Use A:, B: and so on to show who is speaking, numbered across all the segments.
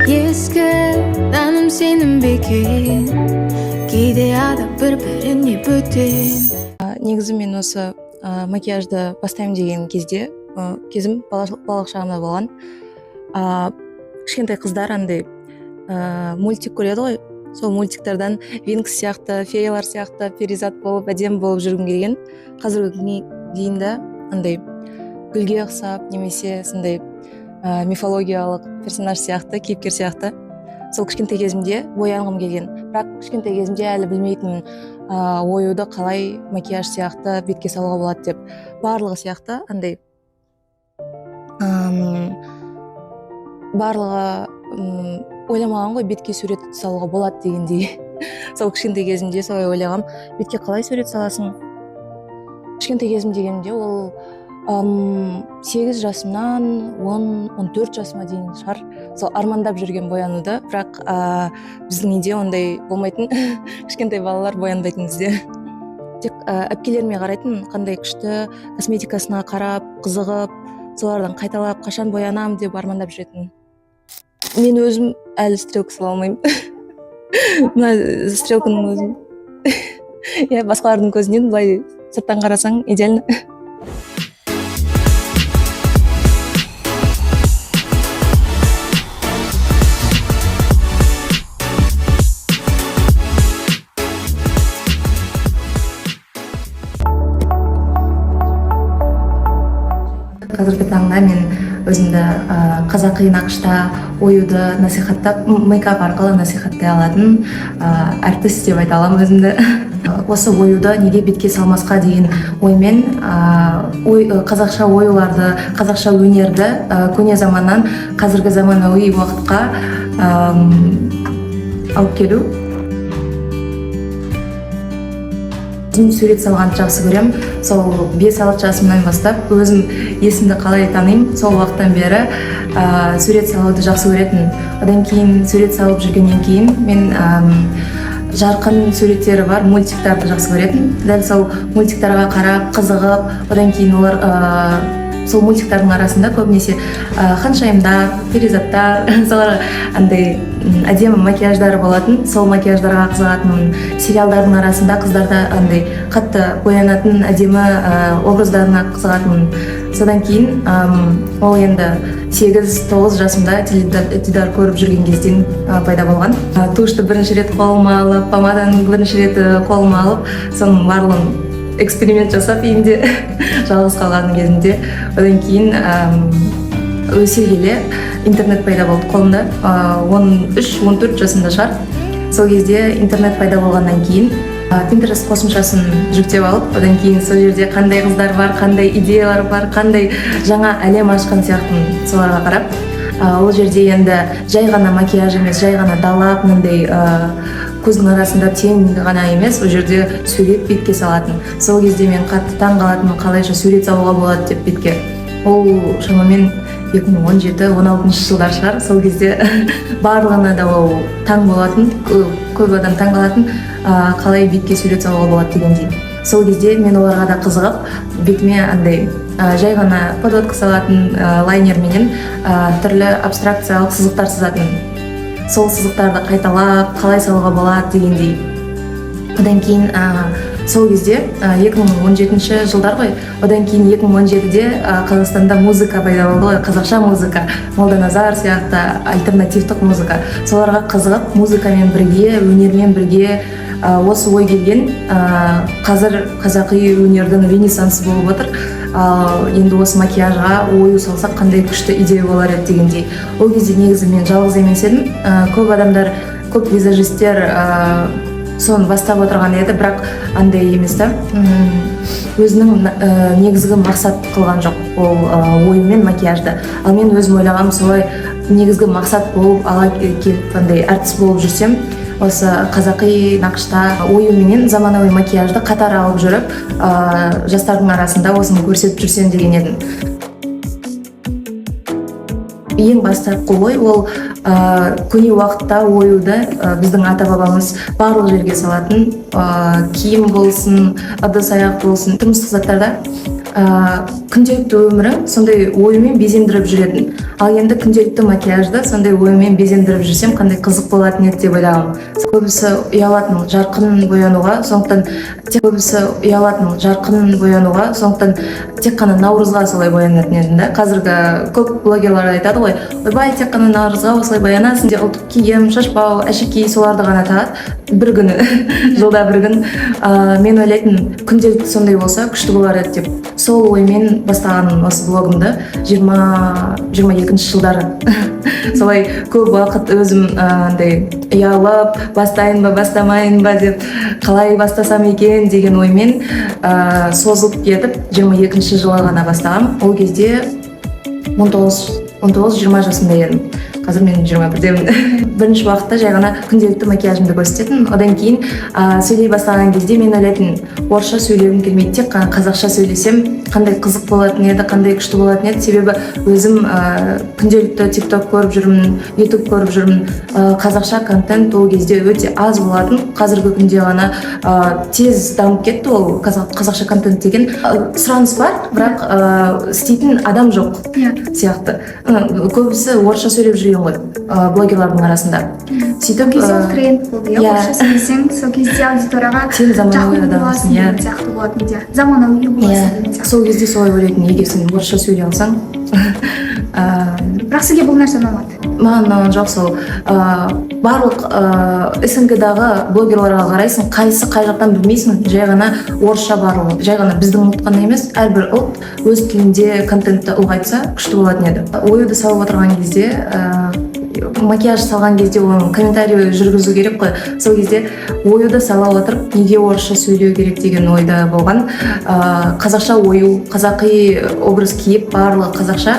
A: Ескі наным сенім бекен, кейде адам бір біріне бөтен.
B: Негізі мен осы макияжды бастаймын деген кезде, кезім балалық шағымда болған. Кішкентай қыздар андай мультик көреді ғой, сол мультиктардан Винкс сияқты, феялар сияқты перизат болып, әдемі болып жүргім келген. Қазіргі күнге дейін де андай гүлге ұқсап немесе сондай мифологиялық персонаж сияқты, кейіпкер сияқты сол кішкентай кезімде боянғым келген. Бірақ кішкентай кезімде әлі білмейтінмін оюды қалай макияж сияқты бетке салуға болады деп. Барлығы сияқты андай барлығы ойламаған ғой бетке сурет салуға болады дегендей. Сол кішкентай кезімде солай ойлағам, бетке қалай сурет саласың. Кішкентай кезім дегенімде ол 8 жасымнан 10-14 жасыма дейін шығар, сол армандап жүрген боянуды. Бірақ біздің үйде ондай болмайтын, кішкентай балалар боянбайтын бізде. Тек әпкелеріме қарайтын, қандай күшті косметикасына қарап, қызығып, солардан қайталап, қашан боянамын деп армандап жүретін. Мен өзім әлі стрелка сала алмаймын, мына стрелканың өзін. Иә, басқалардың көзінен былай сырттан қарасаң, идеально. Қазіргі таңда мен өзімді қазақи нақышта оюды насихаттап, мейкап арқылы насихаттай алатын әртіс деп айта аламын өзімді. Осы оюды неге бетке салмасқа деген оймен, ой, қазақша оюларды, қазақша өнерді көне заманнан қазіргі заманауи уақытқа алып келу. Өзім сурет салғанды жақсы көремін. Сол 5-6 жасымнан бастап, өзім есімді қалай танимын, сол уақыттан бері сурет салуды жақсы көретін. Одан кейін сурет салып жүргеннен кейін мен жарқын суреттері бар мультиктарды жақсы көретін. Дәл сол мультиктарға қарап, қызығып, одан кейін олар сол мультиктардың арасында көбінесе ханшайымдар, перизаттар, соларға андай әдемі макияждары болатын, сол макияждарға қызығатынмын. Сериалдардың арасында қыздарда андай қатты боянатын әдемі образдарына қызығатынмын. Содан кейін ол енді 8-9 жасымда теледидар көріп жүрген кезден пайда болған. Тушьты бірінші рет қолыма алып, помаданы бірінші рет қолыма алып, соның барлығын эксперимент жасап үйімде жалғыз қалған кезімде. Одан кейін өсе келе интернет пайда болды қолымда, 13-14 жасымда шығар. Сол кезде интернет пайда болғаннан кейін Pinterest қосымшасын жүктеп алып, одан кейін сол жерде қандай қыздар бар, қандай идеялар бар, қандай жаңа әлем ашқан сияқтымын соларға қарап. Ол жерде енді жай ғана макияж емес, жай ғана далап мынандай көздің арасында тең ғана емес, ол жерде сурет бетке салатын. Сол кезде мен қатты таң қалатынмын, қалайша сурет салуға болады деп бетке. Ол шамамен 2017-16 жылдар шығар. Сол кезде барлығына да ол таң болатын, көп адам таң қалатын, қалай бетке сурет салуға болады дегендей. Сол кезде мен оларға да қызығып, бетіме андай жай ғана подводка салатын, лайнерменен түрлі абстракциялық сызықтар сызатын. Сол сызықтарды қайталап, қалай салуға болады дегендей. Одан кейін сол кезде 2017 жылдар ғой, одан кейін 2017-де Қазақстанда музыка пайда болды ғой, қазақша музыка, Молданазар сияқты альтернативтік музыка. Соларға қызығып, музыкамен бірге, өнермен бірге осы ой келген. Қазір қазақи өнердің ренессансы болып отыр, ал енді осы макияжға ою салсақ, қандай күшті идея болар еді дегендей. Ол кезде негізі мен жалғыз емес едім, көп адамдар, көп визажисттер соны бастап отырған еді. Бірақ андай емес та, өзінің негізгі мақсат қылған жоқ ол ою мен макияжды. Ал мен өзім ойлағаным, солай негізгі мақсат болып ала келіп, андай әртіс болып жүрсем, осы қазақи нақышта ою менен заманауи макияжды қатар алып жүріп, жастардың арасында осыны көрсетіп жүрсем деген едім. Ең бастапқы ой ол көне уақытта оюды біздің ата бабамыз барлық жерге салатын, киім болсын, ыдыс аяқ болсын, тұрмыстық заттарда. Күнделікті өмірім сондай оюмен безендіріп жүретін. Ал енді күнделікті макияжды сондай оюмен безендіріп жүрсем, қандай қызық болатын еді деп ойлағанмын. Көбісі ұялатын жарқын боянуға, сондықтан тек көбісі ұялатын жарқын боянуға, сондықтан тек қана наурызға солай боянатын едім да. Қазіргі көп блогерлар айтады ғой: «Ойбай, тек қана наурызға осылай боянасың» де. Ұлттық киім, шашбау, әшекей, соларды ғана тағады бір күні, жылда бір күн. Мен ойлайтынмын, күнделікті сондай болса, күшті болар еді деп. Сол оймен бастаған осы блогымды 20-22 жылдары. Солай көп уақыт өзім андай ұялып, бастайын ба, бастамайын ба деп, қалай бастасам екен деген оймен созылып кетіп, 22 жылы ғана бастағанмын. Ол кезде 19-20 жасымда едім, қазір мен 21-демін. Бірінші уақытта жай ғана күнделікті макияжымды көрсететін. Одан кейін сөйлей бастаған кезде мен ойлайтынмын, орысша сөйлегім келмейді, тек қана қазақша сөйлесем, қандай қызық болатын еді, қандай күшті болатын еді. Себебі өзім күнделікті Тик Ток көріп жүрмін, Ютуб көріп жүрмін. Қазақша контент ол кезде өте аз болатын. Қазіргі күнде ғана тез дамып кетті ол қазақша контент деген. Сұраныс бар, бірақ істейтін адам жоқ сияқты. Көбісі орысша сөйлеп жүрген ғой блогерлардың арасында. Сөйтіп
C: Сол кезде ол тренд болды, иә?
B: Иә.
C: Орысша сөйлесең, сол кезде аудиторияға
B: Сен заманауи
C: жақын
B: адамсың,
C: боласың
B: иә.
C: деген сияқты болатын, иә, заманауи боласың деген сияқты.
B: Сол кезде солай ойлайтын, егер сен орысша сөйлей алсаң
C: Бірақ сізге бұл нәрсе ұнамады?
B: Маған ұнаған жоқ сол. Барлық СНГ дағы блогерларға қарайсың, қайсысы қай жақтан білмейсің, жай ғана орысша барлығы. Жай ғана біздің ұлт қана емес, әрбір ұлт өз тілінде контентті ұлғайтса, күшті болатын еді. Оюды салып отырған кезде, макияж салған кезде оның комментарий жүргізу керек қой. Сол кезде оюды сала отырып, неге орысша сөйлеу керек деген ойда болған. Қазақша ою, қазақи образ киіп, барлығы қазақша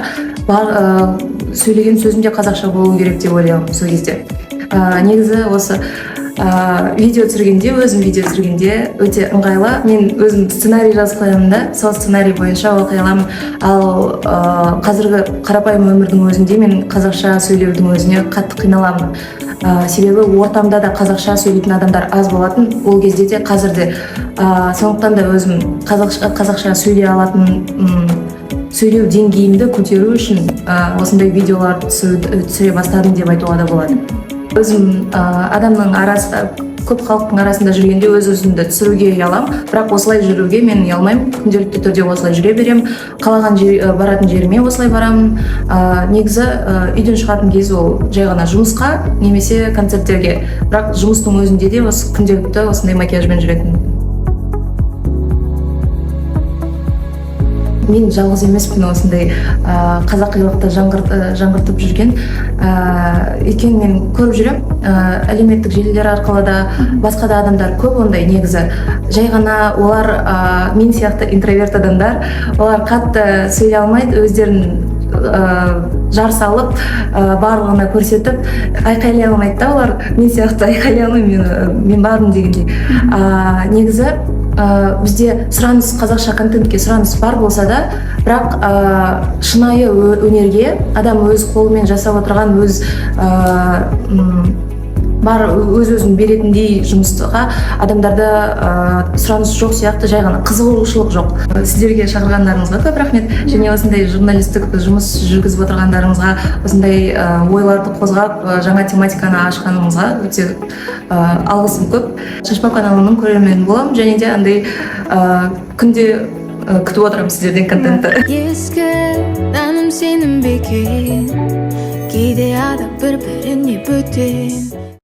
B: бар, сөйлеген сөзім де қазақша болу керек деп ойлаймын сол кезде. Негізі осы видео түсіргенде, өзім видео түсіргенде өте ыңғайлы. Мен өзім сценарий жазып қоямын да, сол сценарий бойынша оқи аламын. Ал қазіргі қарапайым өмірдің өзінде мен қазақша сөйлеудің өзіне қатты қиналамын. Себебі ортамда да қазақша сөйлейтін адамдар аз болатын ол кезде де, қазір де. Сондықтан да өзім қазақша сөйлей алатын, сөйлеу деңгейімді көтеру үшін осындай видеолар түсіре бастадым деп айтуға да болады. Өзім адамның арасында, көп халықтың арасында жүргенде өз өзімді түсіруге ұяламын, бірақ осылай жүруге мен ұялмаймын. Күнделікті түрде осылай жүре беремін, қалаған жер, баратын жеріме осылай барамын. Негізі үйден шығатын кез ол жай ғана жұмысқа немесе концерттерге, бірақ жұмыстың өзінде де осы күнделікті осындай макияжбен жүретінмін. Мен жалғыз емеспін осындай қазақилықты жаңғыртып жүрген, өйткені мен көріп жүремін әлеуметтік желілер арқылы да, басқа да адамдар көп ондай. Негізі жай ғана олар мен сияқты интроверт адамдар, олар қатты сөйлей алмайды, өздерін жар салып, барлығына көрсетіп айқайлай алмайды да. Олар мен сияқты айқайлай алмаймын, мен бармын дегендей. Негізі бізде сұраныс, қазақша контентке сұраныс бар болса да, бірақ шынайы өнерге, адам өз қолымен жасап отырған, өз бар өз өзін беретіндей жұмысқа адамдарда сұраныс жоқ сияқты, жай ғана қызығушылық жоқ. Сіздерге шақырғандарыңызға көп рахмет және осындай журналистік жұмыс жүргізіп отырғандарыңызға, осындай ойларды қозғап, жаңа тематиканы ашқаныңызға өте алғысым көп. Шашпау каналының көрермені боламын және де андай күнде күтіп отырамын сіздерден контентті.
A: Ескі әнім сенің бекен. Кейде адам бір біріне бөтен.